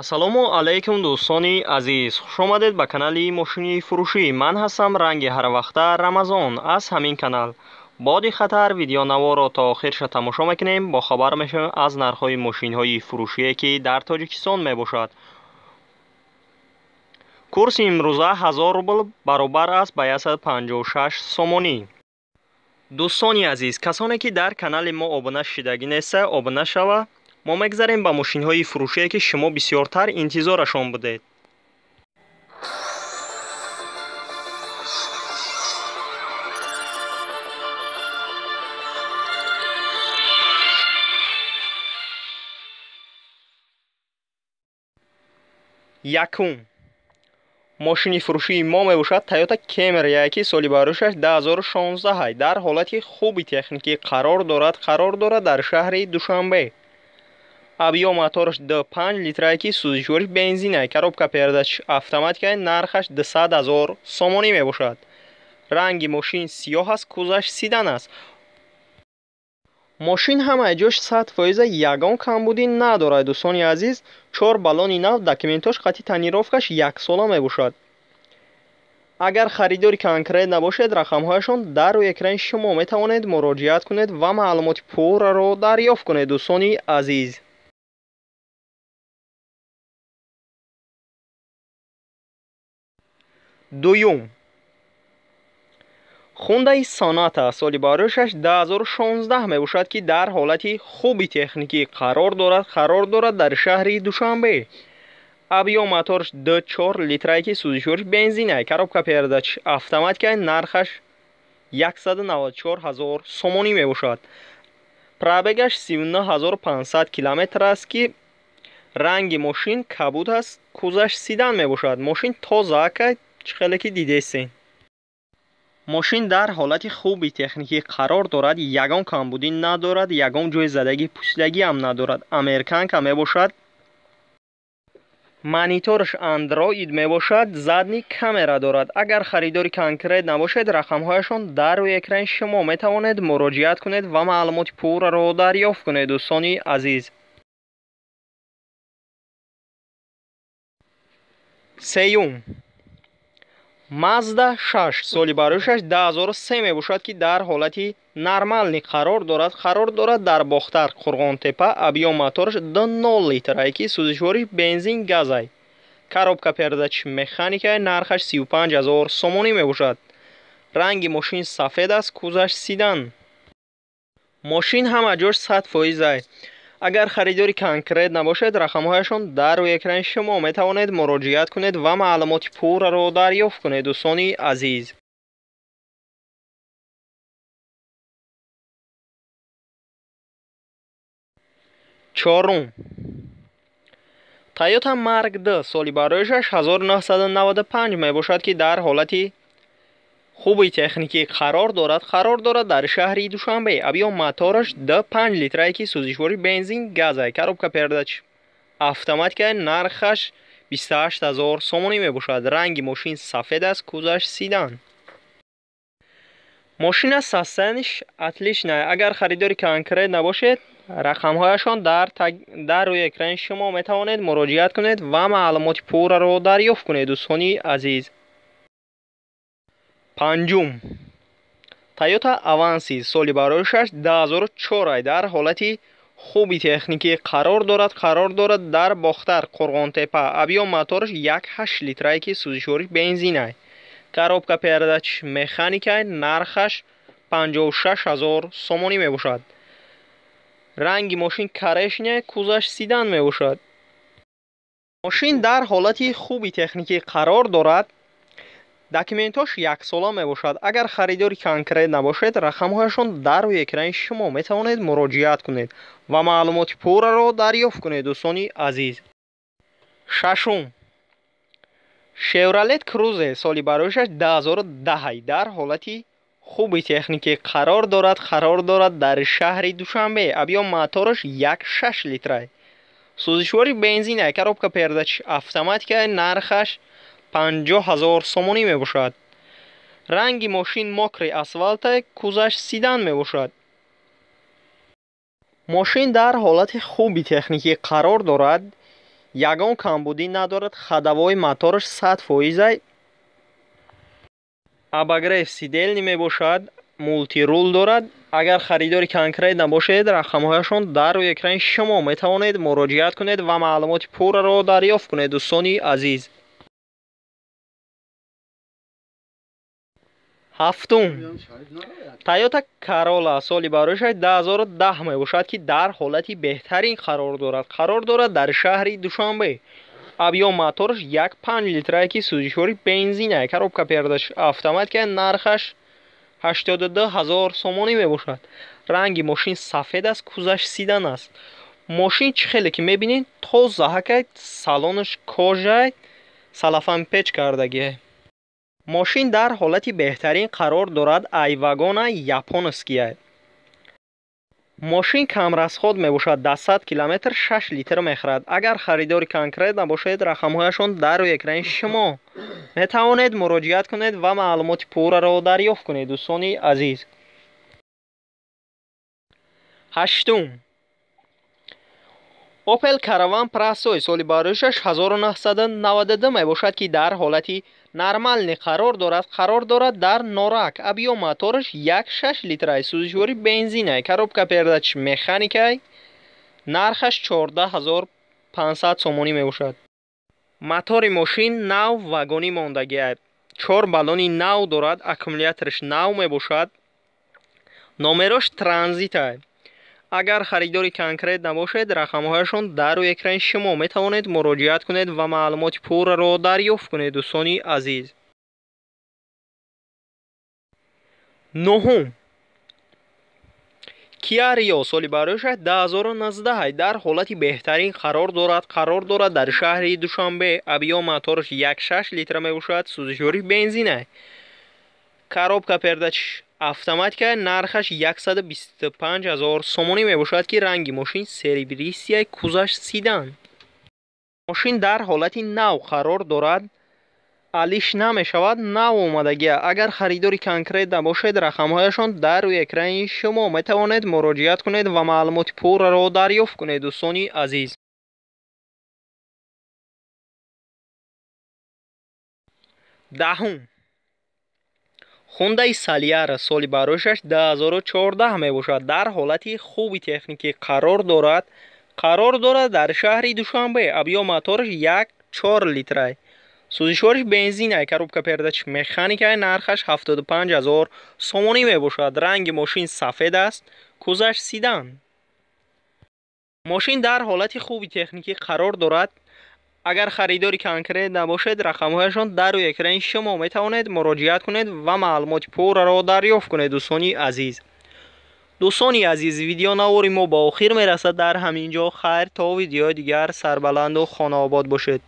Ассалому алайкум, дӯстони азиз, хушомадед ба канали мошини фурӯшӣ. Ман ҳастам ранги ҳарвақта Рамазон аз ҳамин канал. Бо диққаттар видеонаворро то охирша тамошо мекунем, бохабар мешавем аз нархҳои мошинҳои фурӯшие, ки дар Тоҷикистон мебошад. Курси имрӯза 1000 рубл баробар аст ба 156 сомонӣ. Дӯстони азиз, касоне ки дар канали мо обуна шидагӣ неста, обуна шава. Мо мегзарем ба мошинҳои фурӯшие, ки шумо бисёртар интизорашон будед. Якум мошини фурӯшии мо мебошад Toyota Camry, ки соли барояшаш 2016, дар ҳолати хуби техникӣ қарор дорад дар шаҳри Душанбе. Объём мотораш 2,5 литрае, ки сӯзишвориш бензинае, коробка передач автоматикае, нархаш 200 ҳазор сомонӣ мебошад. Ранги мошин сиёҳ аст, кузаш седан аст. Мошин ҳамаи ҷош 100%, ягон камбудӣ надорад. Дӯстони азиз, чор баллони нав, документош қатъи тонировкаш яксола мебошад. Агар харидори конкрет набошед, рақамҳояшон дар рӯи экрани шумо, метавонед муроҷиат кунед ва маълумоти пурраро дарёфт кунед, дӯстони азиз. Дуюм, Хундаи Соната, соли барояшаш 2016 мебошад, ки дар ҳолати хуби техникӣ қарор дорад дар шаҳри Душанбе. Объём мотораш 2,4 литрае, ки сӯзишвориш бензинае, коробка передач автоматикае, нархаш 194 ҳазор сомонӣ мебошад. Пробегаш 39 500 километр аст, ки ранги мошин кабуд аст, кузаш седан мебошад. Мошин тоза ака, чӣ хеле ки дидесен. Мошин дар ҳолати хуби техникӣ қарор дорад, ягон камбудӣ надорад, ягон ҷои задагӣ, пусидагиам надорад. Американка мебошад, монитораш андроид мебошад, задний камера дорад. Агар харидори конкрет набошед, рақамҳояшон дар рӯи экрани шумо, метавонед муроҷиат кунед ва маълумоти пурраро дарёфт кунед, дӯстони азиз. Сеюм, Мазда 6, соли барояшаш 2003 мебошад, ки дар ҳолати нормальный қарор дорад дар Бохтар, Қурғонтепа. Объём мотораш 2,0 литрае, ки сӯзишвориш бензин газай, коробка передач механикае, нархаш 35 ҳазор сомонӣ мебошад. Ранги мошин сафед аст, кузаш седан. Мошин ҳама ҷош 100%. Агар харидори конкрет набошед, рақамҳояшон дар рӯи экрани шумо, метавонед муроҷиат кунед ва маълумоти пурраро дарёфт кунед, дӯстони азиз. Чорум, Toyota Mark II, соли барояшаш 1995 мебошад, ки дар ҳолати хуби техникӣ қарор дорад дар шаҳри Душанбе. Объём мотораш 2,5 литрае, ки сӯзишвори бензин газай, коробка передач автоматикае, нархаш 28 ҳазор сомонӣ мебошад. Ранги мошин сафед аст, кузаш седан. Мошина состояниеш отличная. Агар харидори конкрет набошед, рақамҳояшон дар рӯи экрани шумо, метавонед муроҷиат кунед ва маълумоти пурраро дарёфт кунед, дӯстони азиз. Панҷум, Toyota Avensis, соли барояшаш 2004, дар ҳолати хуби техникӣ қарор дорад дар Бохтар, Қурғонтепа. Объём мотораш 1,8 литрае, ки сӯзишвориш бензинай, коробка передач механикай, нархаш 56 ҳазор сомонӣ мебошад. Ранги мошин коричневый, кузаш седан мебошад. Мошин дар ҳолати хуби техникӣ қарор дорад, документош яксола мебошад. Агар харидори конкрет набошед, рақамҳояшон дар рӯи экрани шумо, метавонед муроҷиат кунед ва маълумоти пурраро дарёфт кунед, дӯстони азиз. Шашум, Шевролет Крузе, соли барояшаш 2010, дар ҳолати хуби техникӣ қарор дорад дар шаҳри Душанбе. Объём мотораш 1,6 литрай, сӯзишвори бензинай, коробка передач автоматикай, нархаш 50 ҳазор сомонӣ мебошад. Ранги мошин мокрый асфальтай, кузаш седан мебошад. Мошин дар ҳолати хуби техникӣ қарор дорад. Ягон камбудӣ надорад, ходовой мотораш 100%. Обогрев сидений мебошад, мультируль дорад. Агар харидори конкретно бошед, рақамҳояшон дар рӯи экрани шумо, метавонед муроҷиат кунед ва маълумоти пурраро дарёфт кунед, дӯстони азиз. Ҳафтум. Toyota Corolla соли барояш 2010 мебошад, ки дар ҳолати беҳтарин қарор дорад. Қарор дорад дар шаҳри Душанбе. Объём мотораш 1,5 литрае, ки сӯзишвори бензина, коробка передач автоматика, нархаш 82 000 сомонӣ мебошад. Ранги мошин сафед аст, кузаш седан аст. Мошин чӣ хеле ки мебинед, тозаҳакай, салонаш кожай, салафан печ кардагиай. Мошин дар ҳолати беҳтарин қарор дорад, ай вагона японския. Мошин камрасход мебошад, дар 100 километр 6 литр мехӯрад. Агар харидори конкретно бошед, рақамҳояшон дар рӯи экрани шумо, метавонед муроҷиат кунед ва маълумоти пурраро дарёфт кунед, дӯстони азиз. Ҳаштум. Opel Caravan Presto соли барояш 1992 мебошад, ки дар ҳолати нормальный қарор дорад. Қарор дорад дар Норак. Объём мотораш 1,6 литрай, сӯзишвори бензинай, коробка передач механикай, нархаш 14 500 сомонӣ мебошад. Мотори мошин нав вагонӣ мондагиай. Чор баллони нав дорад, аккумулятораш нав мебошад. Номерош транзитай. Агар харидори конкретно набошед, рақамҳояшон дар рӯи экрани шумо, метавонед муроҷиат кунед ва маълумоти пурраро дарёфт кунед, дӯстони азиз. Нуҳум. Kia Rio соли барояш 2019 дар ҳолати беҳтарин қарор дорад. Қарор дорад дар шаҳри Душанбе. Объём мотораш 1,6 литра мебошад, сӯзишвори бензина. Коробка передач автоматика, нархаш 125 000 сомонӣ мебошад, ки ранги мошин серебристый, кузаш седан. Мошин дар ҳолати нав қарор дорад, алиш намешавад, нав омадагия. Агар харидори конкретно бошед, рақамҳояшон дар рӯи экрани шумо, метавонед муроҷиат кунед ва маълумоти пурраро дарёфт кунед, дӯстони азиз. Даҳум. Hyundai Solaris соли барояш 2014 мебошад. Дар ҳолати хуби техникӣ қарор дорад. Қарор дорад дар шаҳри Душанбе. Объём мотораш 1,4 литрай. Сӯзишвориш бензинай, коробка передач механикай, нархаш 75 000 сомонӣ мебошад. Ранги мошин сафед аст, кузаш седан. Мошин дар ҳолати хуби техникӣ қарор дорад. Агар харидори конкретно набошед, рақамҳояшон дар рӯи экрани шумо, метавонед муроҷиат кунед ва маълумоти пурраро дарёфт кунед, дӯстони азиз. Дӯстони азиз, видеонавори мо ба охир мерасад дар ҳамин ҷо. Хайр, то видеои дигар, сарбаланду хонаобод бошед.